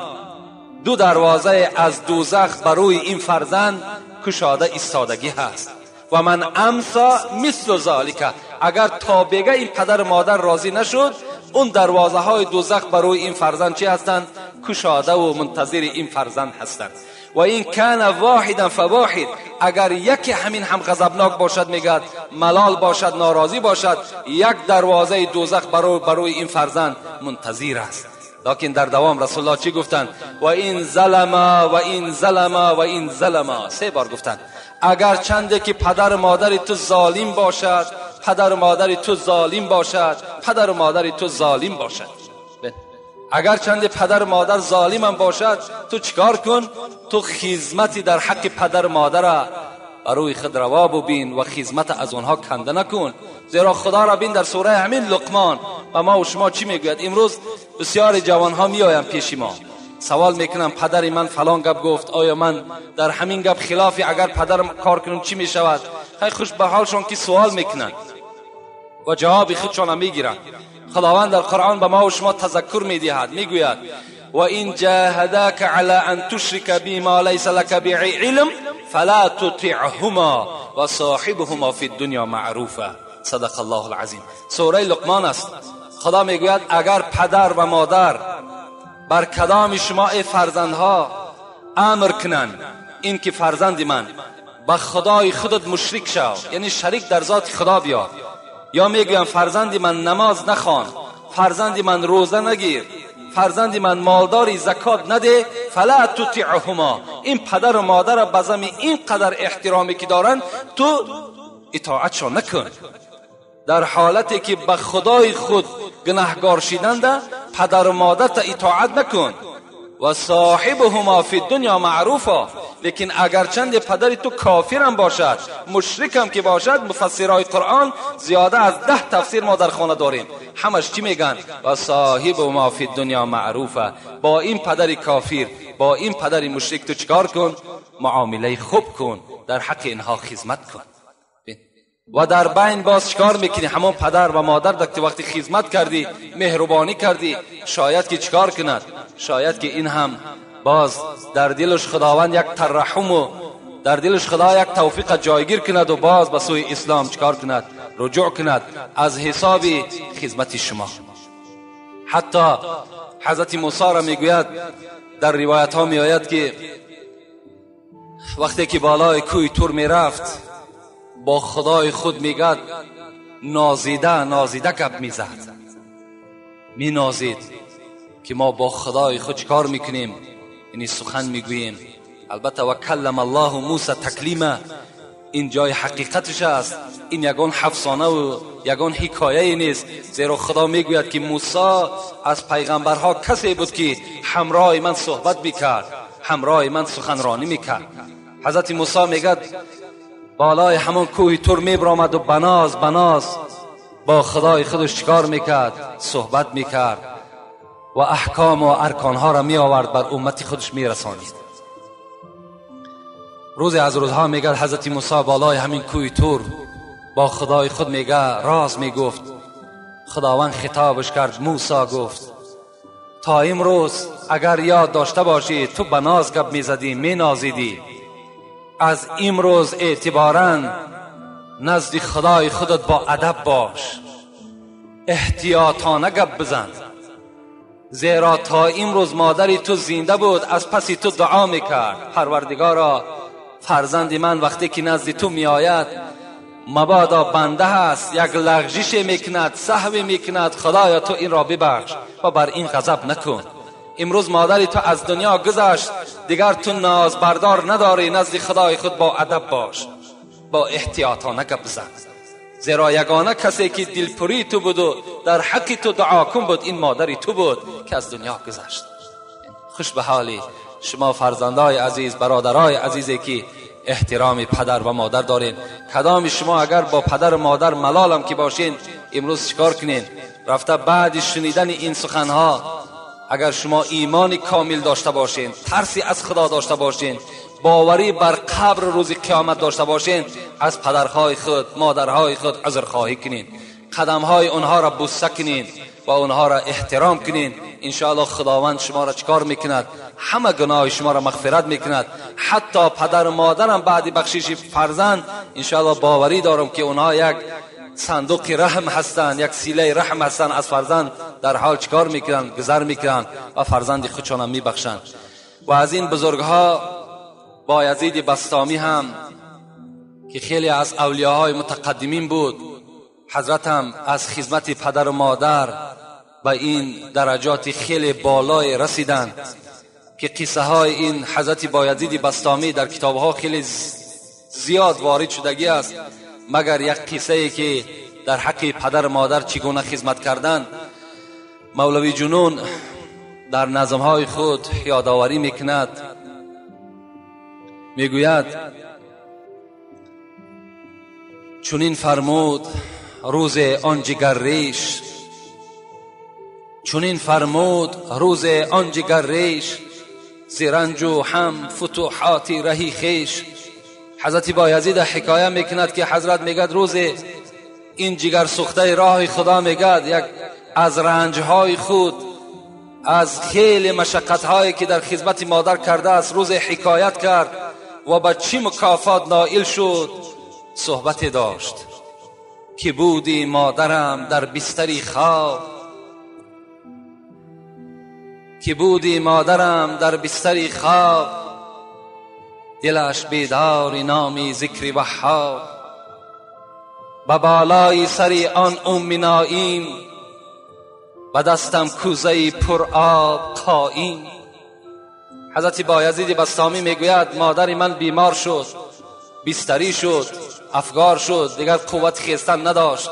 A: دو دروازه از دوزخ بروی این فرزند کشاده ایستادگی هست. و من امسا مثل ذالک، اگر تا بگه این پدر مادر راضی نشد، اون دروازه های دوزخ بروی این فرزند چی هستند؟ کشاده و منتظر این فرزند هستند. و این کان واحدا فواحد، اگر یکی همین هم غضبناک باشد، میگد ملال باشد، ناراضی باشد، یک دروازه دوزخ بروی این فرزند منتظر است. لکن در دوام رسول الله چی گفتند؟ و این ظلما و این ظلما و این ظلما، سه بار گفتند. اگر چنده که پدر مادر تو ظالم باشد، پدر مادر تو ظالم باشد، پدر مادر تو ظالم باشد، اگر چند پدر مادر ظالم هم باشد، تو چیکار کن؟ تو خدمتی در حق پدر مادر بروی خود روا ببین و خدمت از آنها کنده نکن. زیرا خدا را بین در سوره همین لقمان و ما و شما چی میگوید؟ امروز بسیار جوانها میآیند پیش ما سوال میکنم پدر من فلان گپ گفت، آیا من در همین گپ خلافی اگر پدرم کار کنم چی میشود؟ خیلی خوش به حالشان که سوال میکنن و جواب خودشان میگیرن. خداوند در قرآن به ما و شما تذکر میدهد، میگوید و این جاهداک علی ان تشرک بی ما لیس لک به علم فلا تطعهما و صاحبهما فی الدنیا معروفا. صدق الله العظیم. سوره لقمان است. خدا میگوید اگر پدر و مادر بر کدام شما ای فرزندها امر کنند این که فرزند من به خدای خودت مشرک شو، یعنی شریک در ذات خدا بیار، یا میگویم فرزند من نماز نخوان، فرزند من روزه نگیر، فرزند من مالداری زکات نده، فلا تطیعهما، این پدر و مادر به زمین اینقدر احترامی که دارن تو اطاعتشان نکن. در حالتی که به خدای خود گناهگار شدند پدر و مادر تا اطاعت نکن. و صاحبهما فی الدنیا معروفا، لیکن اگر چند پدر تو کافرم باشد، مشرکم که باشد، مفسرای قرآن زیاده از 10 تفسیر ما در خانه داریم، همش چی میگن؟ و صاحبهما فی الدنیا معروفا، با این پدر کافر، با این پدر مشرک تو چیکار کن؟ معامله خوب کن، در حق اینها خدمت کن. و در بین باز چکار میکنی؟ همون پدر و مادر دکتی وقتی خدمت کردی، مهربانی کردی، شاید که چکار کند؟ شاید که این هم باز در دلش خداوند یک ترحم و در دلش خدا یک توفیق جایگیر کند و باز به سوی اسلام چکار کند؟ رجوع کند از حساب خدمت شما. حتی حضرت موسی را میگوید در روایت ها میآید که وقتی که بالای کوی تور میرفت با خدای خود میگد نازیده نازیده گپ میزد، مینازید که ما با خدای خود چکار میکنیم، یعنی سخن میگوییم. البته و کلم الله موسی تکلیما، این جای حقیقتش است، این یگان افسانه و یگان حکایه نیست، زیرا خدا میگوید که موسی از پیغمبرها کسی بود که همراه من صحبت میکرد، همراه من سخنرانی میکرد. حضرت موسی میگد بالای همون کوه تور میبرآمد و بناز بناز با خدای خودش چیکار میکرد؟ صحبت میکرد و احکام و ارکانها را میآورد بر امت خودش میرسانید. روزی از روزها میگه حضرت موسی بالای همین کوه تور با خدای خود میگه راز میگفت. خداوند خطابش کرد، موسی گفت تا امروز اگر یاد داشته باشی تو به ناز گپ میزدی، مینازیدی، از امروز اعتباراً نزد خدای خودت با ادب باش، احتیاطانه گپ بزن، زیرا تا امروز مادری تو زنده بود از پس تو دعا میکرد، پروردگارا فرزند من وقتی که نزد تو میآید مبادا بنده هست یک لغزش میکند، سهو میکند، خدایا تو این را ببخش و بر این غضب نکن. امروز مادری تو از دنیا گذشت، دیگر تو ناز بردار نداری، نزد خدای خود با ادب باش، با احتیاطانه گپ بزن، زیرا یگانه کسی که دلپری تو بود و در حق تو دعا کن بود این مادری تو بود که از دنیا گذشت. خوش به حالی شما فرزندای عزیز، برادرای عزیزی که احترام پدر و مادر دارین. کدام شما اگر با پدر و مادر ملالم که باشین امروز چیکار کنین؟ رفته بعد شنیدن این سخنها اگر شما ایمان کامل داشته باشین، ترسی از خدا داشته باشین، باوری بر قبر روز قیامت داشته باشین، از پدرهای خود، مادرهای خود عذرخواهی کنین، قدمهای اونها را بوسه کنین و اونها را احترام کنین. انشاءالله خداوند شما را چکار میکند؟ همه گناه شما را مغفرت میکند. حتی پدر و مادرم بعد بخشش فرزند انشاءالله باوری دارم که اونها یک صندوق رحم هستند، یک سیله رحم هستند، از فرزند در حال چکار میکنن؟ گذر میکنن و فرزند خودشان هم میبخشند. و از این بزرگها بایزید بسطامی هم که خیلی از اولیاهای متقدمین بود، حضرت هم از خدمت پدر و مادر به این درجات خیلی بالای رسیدند که قصه های این حضرت بایزید بسطامی در کتابها خیلی زیاد وارد شدگی است، مگر یک قصه ای که در حق پدر و مادر چگونه خدمت کردن مولوی جنون در نظمهای خود یادآوری میکند. میگوید چنین فرمود روز آن جگر ریش، چنین فرمود روز آن جگر ریش، ز رنج و هم فتوحات رهی خویش. حضرت بایزید حکایه میکند که حضرت میگد روز این جگر سوخته راه خدا میگد یک از رنجهای خود، از خیلی مشقتهایی که در خدمت مادر کرده است روز حکایت کرد و با چی مکافات نائل شد صحبت داشت که بودی مادرم در بستری خواب، که بودی مادرم در بستری خواب، دلش بیدار نامی ذکر وهاب، به بالای سری آن ام نایم، به دستم کوزه پر آب قایم. حضرت بایزید بسطامی میگوید مادر من بیمار شد، بستری شد، افگار شد، دیگر قوت خیستن نداشت.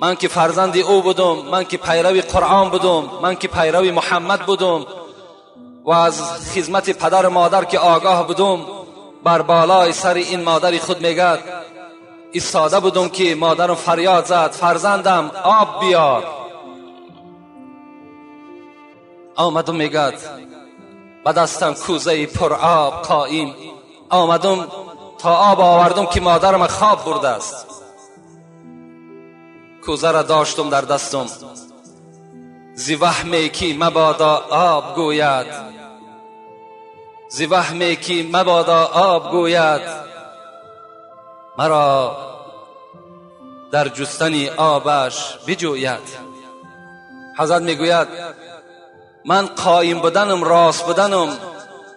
A: من که فرزند او بودم، من که پیرو قرآن بودم، من که پیرو محمد بودم و از خدمت پدر و مادر که آگاه بودم، بر بالای سر این مادر خود میگد ایستاده بودم که مادرم فریاد زد فرزندم آب بیار. آمدم میگد به دستم کوزه پر آب قایم، آمدم تا آب آوردم که مادرم خواب برده است. کوزه را داشتم در دستم، ز وهمی که مبادا آب گوید، ز وهمی که مبادا آب گوید، مرا در جستن آبش بجوید. حضرت میگوید من قایم بودنم، راست بودنم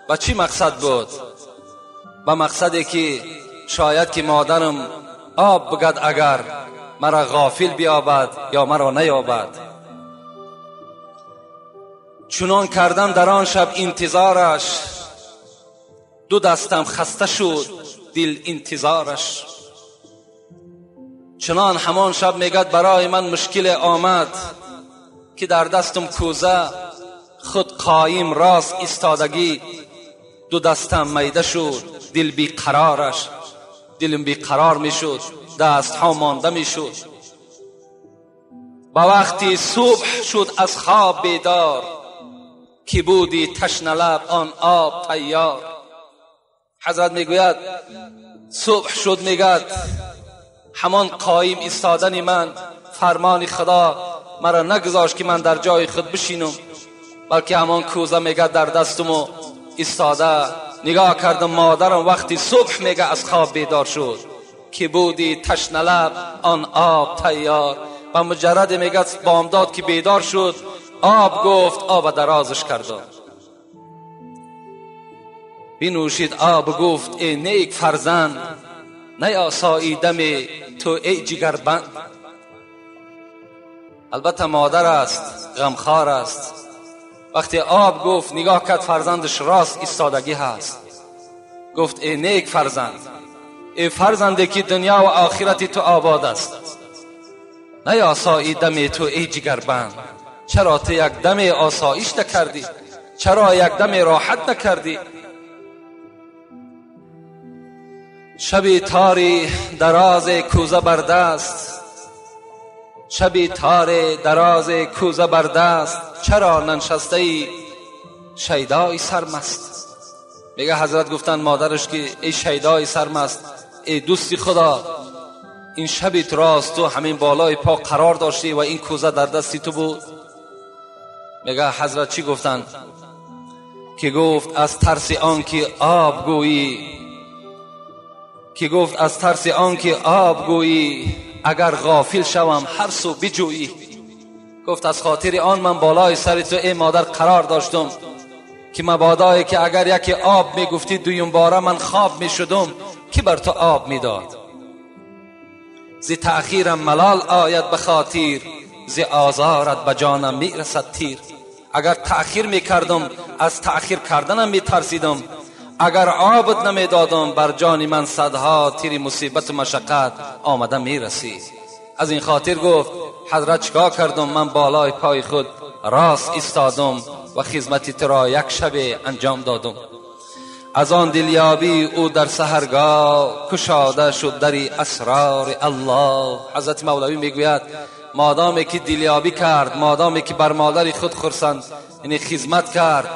A: به چی مقصد بود؟ به مقصدی که شاید که مادرم آب بگد اگر مرا غافل بیابد یا مرا نیابد. چنان کردم در آن شب انتظارش، دو دستم خسته شد دل انتظارش. چنان همان شب میگد برای من مشکل آمد که در دستم کوزه خود قایم راست ایستادگی، دو دستم میده شد دل بی قرارش، دلم بی قرار میشد، دست ها مانده میشد. با وقتی صبح شد از خواب بیدار، که بودی تشنه لب آن آب تیار. حضرت میگوید صبح شد، میگد همان قایم ایستادن من، فرمان خدا مرا نگذاشت که من در جای خود بشینم، بلکه همان کوزه میگه در دستم و ایستاده نگاه کردم مادرم وقتی صبح میگه از خواب بیدار شد، که بودی تشنه لب آن آب تیار. و مجرد میگه بامداد که بیدار شد آب گفت، آب درازش کردم، بنوشید آب گفت ای نیک فرزند، نیاساییدم تو ای جگربند. البته مادر است، غمخوار است. وقتی آب گفت نگاه کرد فرزندش راست ایستادگی هست، گفت ای نیک فرزند، ای فرزنده که دنیا و آخرت تو آباد است، نیاساییدم تو ای جگربند. چرا تو یک دم آسایش نکردی؟ چرا یک دم راحت نکردی؟ شبی تاری دراز کوزه بر دست، شبی تار دراز کوزه بر دست، چرا ننشسته ای شیدای سرمست. میگه حضرت گفتن مادرش که ای شیدای سرمست، ای دوستی خدا، این شبی راست تو همین بالای پا قرار داشتی و این کوزه در دستی تو بود. میگه حضرت چی گفتن؟ که گفت از ترس آن که آب گویی، که گفت از ترس آن که آب گویی، اگر غافل شوم هر سو بجویی. گفت از خاطر آن من بالای سر تو ای مادر قرار داشتم که مبادایی که اگر یکی آب میگفتی دویم باره من خواب میشدم که بر تو آب میداد. ز تأخیرم ملال آید به خاطر، ز آزارت به جانم میرسد تیر. اگر تأخیر میکردم از تأخیر کردنم میترسیدم، اگر آبت نمیدادم بر جان من صدها تیر مصیبت و مشقت آمده میرسید. از این خاطر گفت حضرت چیکار کردم؟ من بالای پای خود راست ایستادم و خدمت تو را یک شب انجام دادم. از آن دلیابی او در سحرگاه، کشاده شد دری اسرار الله. حضرت مولوی میگوید مادامی که دلیابی کرد، مادامی که بر مادر خود خرسند یعنی خدمت کرد،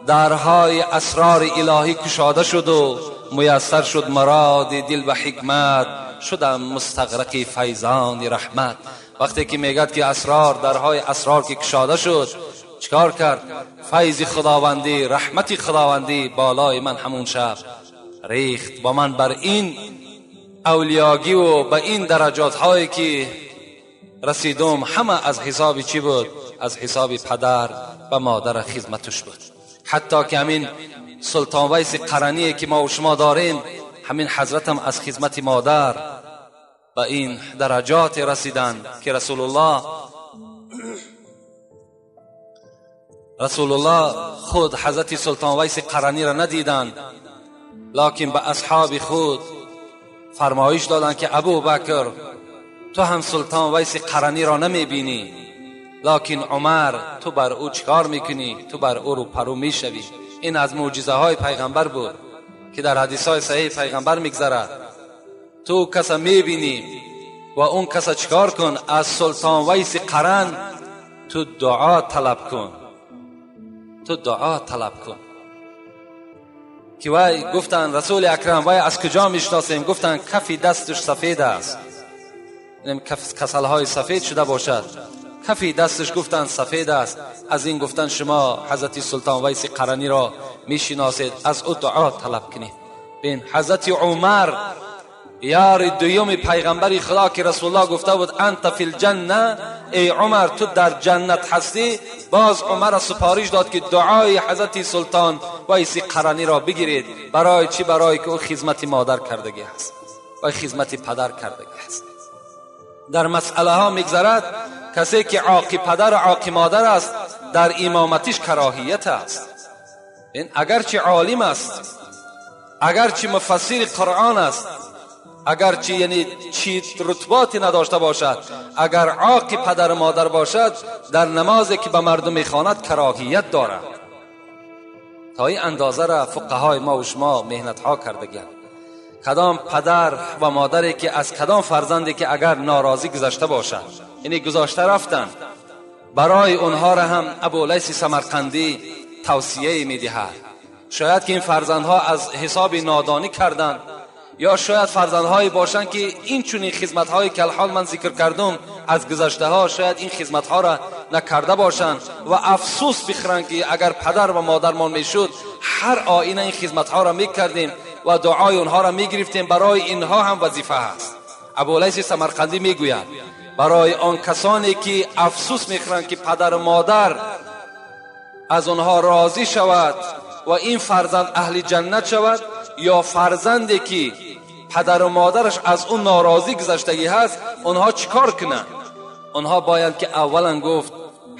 A: درهای اسرار الهی کشاده شد و میسر شد مراد دل و حکمت، شدم مستغرق فیضان رحمت. وقتی که میگد که اسرار، درهای اسرار که کشاده شد، چکار کرد؟ فیض خداوندی، رحمت خداوندی بالای من همون شب ریخت. با من بر این اولیاگی و به این درجات هایی که رسیدم همه از حساب چی بود؟ از حساب پدر و مادر خدمتش بود. حتی که همین سلطان ویس قرنی که ما و شما داریم، همین حضرت هم از خدمت مادر به این درجات رسیدن که رسول الله خود حضرت سلطان ویس قرنی را ندیدند، لکن به اصحاب خود فرمایش دادند که ابو بکر تو هم سلطان ویس قرنی را نمیبینی، لکن عمر تو بر او چکار میکنی؟ تو بر او رو پرو میشوی. این از معجزه های پیغمبر بود که در حدیث های صحیح پیغمبر میگذرد. تو کسا میبینی و اون کسا چکار کن؟ از سلطان ویس قرن تو دعا طلب کن، تو دعا طلب کن. که وای گفتن رسول اکرم وای از کجا میشناسیم؟ گفتن کفی دستش سفید است، یعنی کسلهای سفید شده باشد، کفی دستش گفتن سفید است. از این گفتن شما حضرت سلطان ویس قرنی را میشناسید، از او دعا طلب کنید. بین حضرت عمر یار دویم پیغمبر خدا که رسول الله گفته بود انت فی الجنه، ای عمر تو در جنت هستی، باز عمر سپارش داد که دعای حضرت سلطان ویس قرنی را بگیرید. برای چی؟ برای که او خدمت مادر کردگی است و خدمت پدر کردگی است. در مسئله ها میگذرد، کسی که عاقی پدر و عاقی مادر است در امامتش کراهیت است. این اگرچه عالم است، اگرچه مفسر قرآن است، اگرچه یعنی چی رتباتی نداشته باشد، اگر عاقی پدر و مادر باشد در نمازی که به مردم میخواند کراهیت دارد. تا این اندازه را فقهای ما و شما مهنت ها کردگند. کدام پدر و مادری که از کدام فرزندی که اگر ناراضی گذشته باشد، یعنی گذاشته رفتن، برای اونها را هم ابولیث سمرقندی توصیه میدهد. شاید که این فرزندها از حساب نادانی کردند، یا شاید فرزندهایی باشند که این چنین خدمت‌هایی که الحال من ذکر کردم از گذشته ها، شاید این خدمت‌ها را نکرده باشند و افسوس بخورند که اگر پدر و مادرمان میشد هر آینه این خدمت‌ها را میکردیم و دعای اونها را میگرفتیم. برای اینها هم وظیفه هست. ابولیث سمرقندی میگوید برای آن کسانی که افسوس میخورند که پدر و مادر از آنها راضی شود و این فرزند اهل جنت شود، یا فرزندی که پدر و مادرش از اون ناراضی گذشتگی هست، اونها چیکار کنند؟ اونها باید که اولا گفت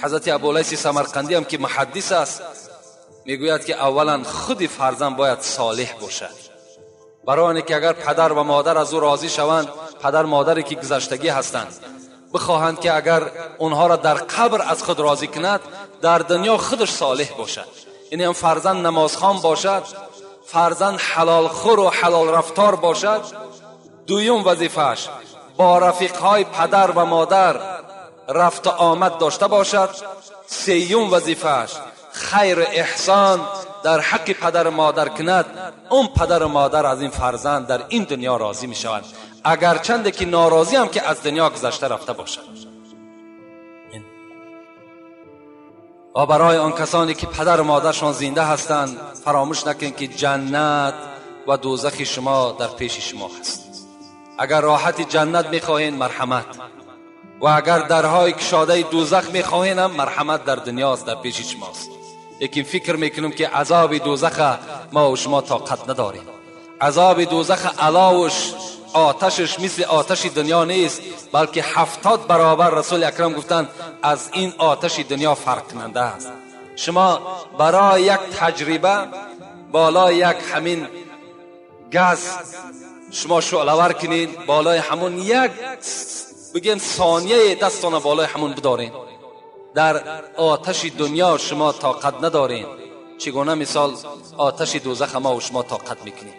A: حضرت ابولیث سمرقندی هم که محدث است، میگوید که اولا خود فرزند باید صالح باشد، برای اینکه اگر پدر و مادر از او راضی شوند، پدر مادری که گذشتگی هستند بخواهند که اگر اونها را در قبر از خود راضی کند، در دنیا خودش صالح باشد. یعنی هم فرزند نمازخوان باشد، فرزند حلال خور و حلال رفتار باشد. دویم وظیفه‌اش با رفیقهای پدر و مادر رفت و آمد داشته باشد. سیوم وظیفه‌اش خیر احسان در حق پدر و مادر کند. اون پدر و مادر از این فرزند در این دنیا راضی می شوند، اگرچند که ناراضی هم که از دنیا گذشته رفته باشد. و برای آن کسانی که پدر و مادرشان زنده هستند، فراموش نکنید که جنت و دوزخ شما در پیش شما هست. اگر راحت جنت میخواهین مرحمت، و اگر درهای کشاده دوزخ میخواهین هم مرحمت در دنیاست، در پیش شماست. لیکن فکر میکنم که عذاب دوزخ ما و شما طاقت نداریم. عذاب دوزخ علاوش آتشش مثل آتش دنیا نیست، بلکه 70 برابر رسول اکرم گفتند از این آتش دنیا فرق کننده است. شما برای یک تجربه بالای یک همین گاز شما شعله کنین، بالای همون یک بگیم ثانیه دستان بالای همون بدارین، در آتش دنیا شما طاقت ندارین. چگونه مثال آتش دوزخ ما و شما طاقت میکنیم؟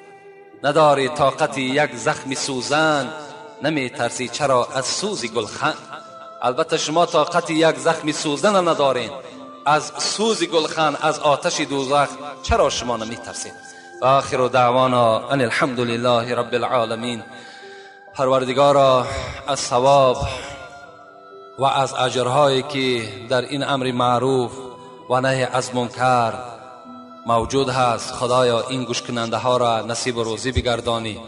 A: نداری طاقت یک زخم سوزن، نمی ترسی چرا از سوز گلخن. البته شما طاقت یک زخم سوزن ندارین، از سوز گلخن، از آتش دوزخ چرا شما نمی ترسید؟ و آخر دعوانا ان الحمد لله رب العالمین. پروردگارا از ثواب و از اجرهایی که در این امر معروف و نهی از منکر موجود هست، خدایا این گوش کننده ها را نصیب روزی بگردانی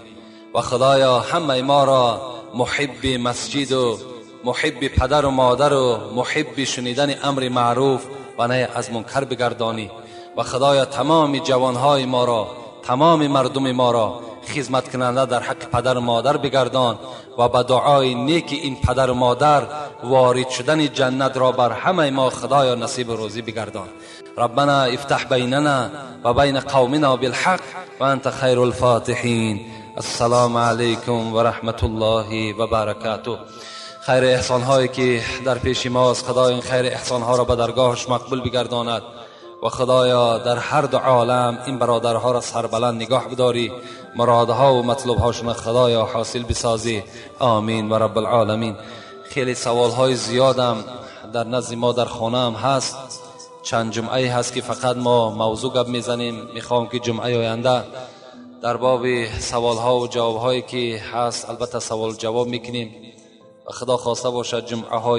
A: و خدایا همه ما را محب مسجد و محب پدر و مادر و محب شنیدن امر معروف و نهی از منکر بگردانی و خدایا تمام جوانهای ما را، تمام مردم ما را خدمت کننده در حق پدر و مادر بگردان و به دعای نیک این پدر و مادر وارد شدن جنت را بر همه ما خدایا نصیب روزی بگردان. ربنا افتح بیننا و بین قومنا بالحق و انت خیر الفاتحین. السلام علیکم و رحمت الله و برکاته. خیر احسان هایی که در پیش ماست، خدایا این خیر احسان ها را به درگاهش مقبول بگرداند و خدایا در هر دو عالم این برادرها را سربلند نگاه بداری، مرادها و مطلوبهاشون خدایا حاصل بسازی. آمین و رب العالمین. خیلی سوالهای زیادم در نزد ما در خانه هم هست. چند جمعه هست که فقط ما موضوع گپ میزنیم. میخوام که جمعه آینده در باب سوالها و جوابهایی که هست البته سوال جواب میکنیم و خدا خواسته باشد جمعه های